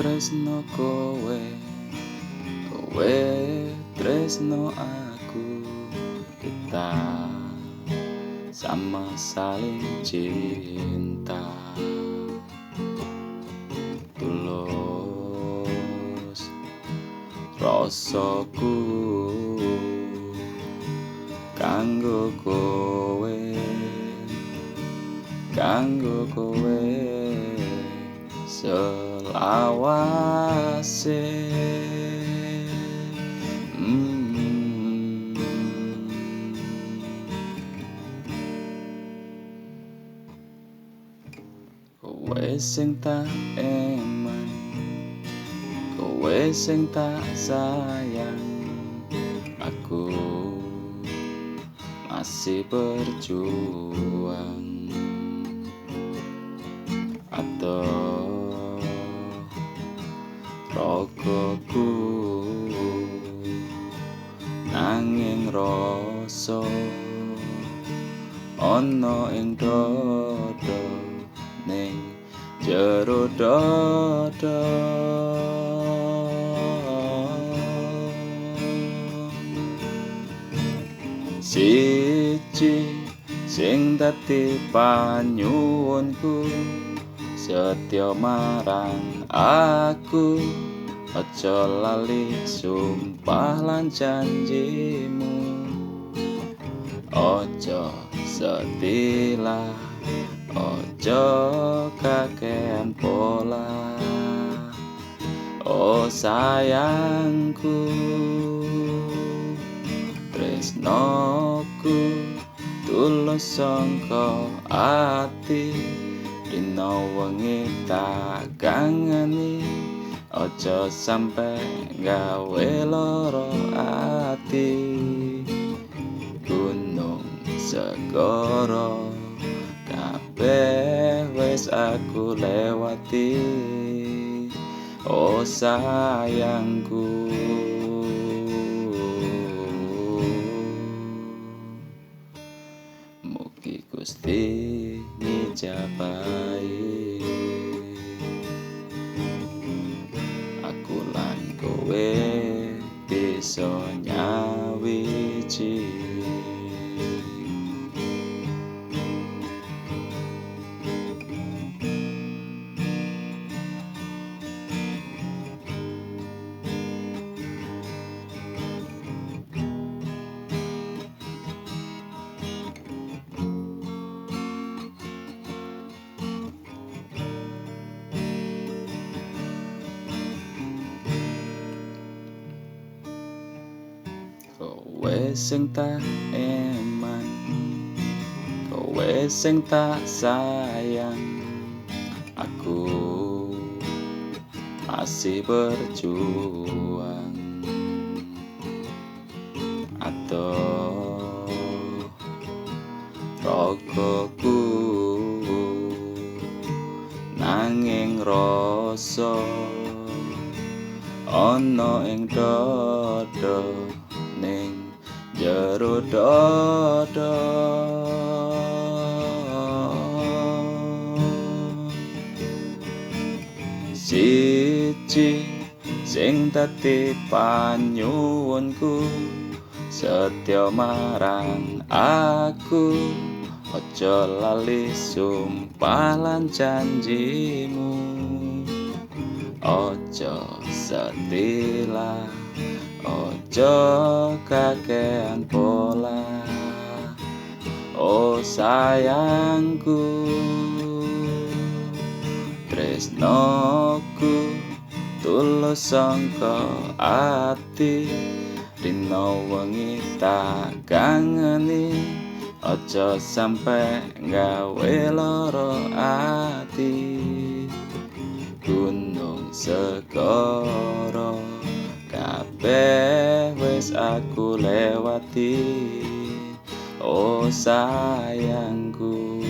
tresno kowe, kowe tresno aku, kita sama saling cinta. Tulus rasaku kanggo kowe, kanggo kowe selawase. Kowe sing tak eman, kowe sing tak sayang, aku masih berjuang. Atau ragaku nanging rasa ana ing dada, ning jero dada. Siji sing dadi panyuwunku, setya marang aku, aja lali sumpah lan janjimu. Aja setilah, aja kakean pola. Oh sayangku, tresnoku tulus sangka ati, dina wengi tak kangeni, aja sampe gawe lara ati. Gunung segara kabeh wis aku lewati, oh sayangku. Mugi Gusti ngijabahi aku lan kowe bisa nyawiji. Kowe sing tak eman, kowe sing tak sayang, aku masih berjuang. Atau ragaku nanging rasa ana ing dada, ning jero dada. Siji sing dadi panyuwunku, setya marang aku, aja lali sumpah lan janjimu. Aja setilah, aja kakean pola. Oh sayangku, tresnoku tulus sangka ati, dina wengi tak kangeni, aja sampe gawe lara ati. Gunung segara kabeh wis aku lewati, oh sayangku.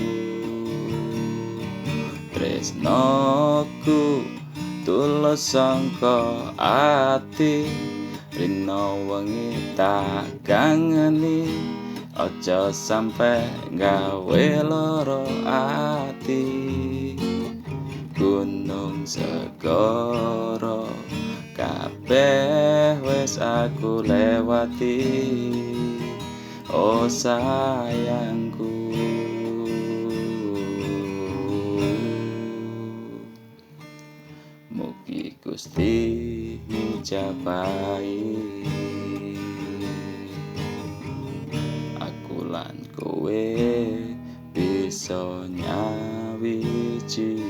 Tresnoku tulus sangka ati, rina wengi tak kangeni, aja sampe gawe lara ati. Gunung segara aku lewati. Oh sayangku, mugi Gusti ngijabahi aku lan kowe bisa nyawiji.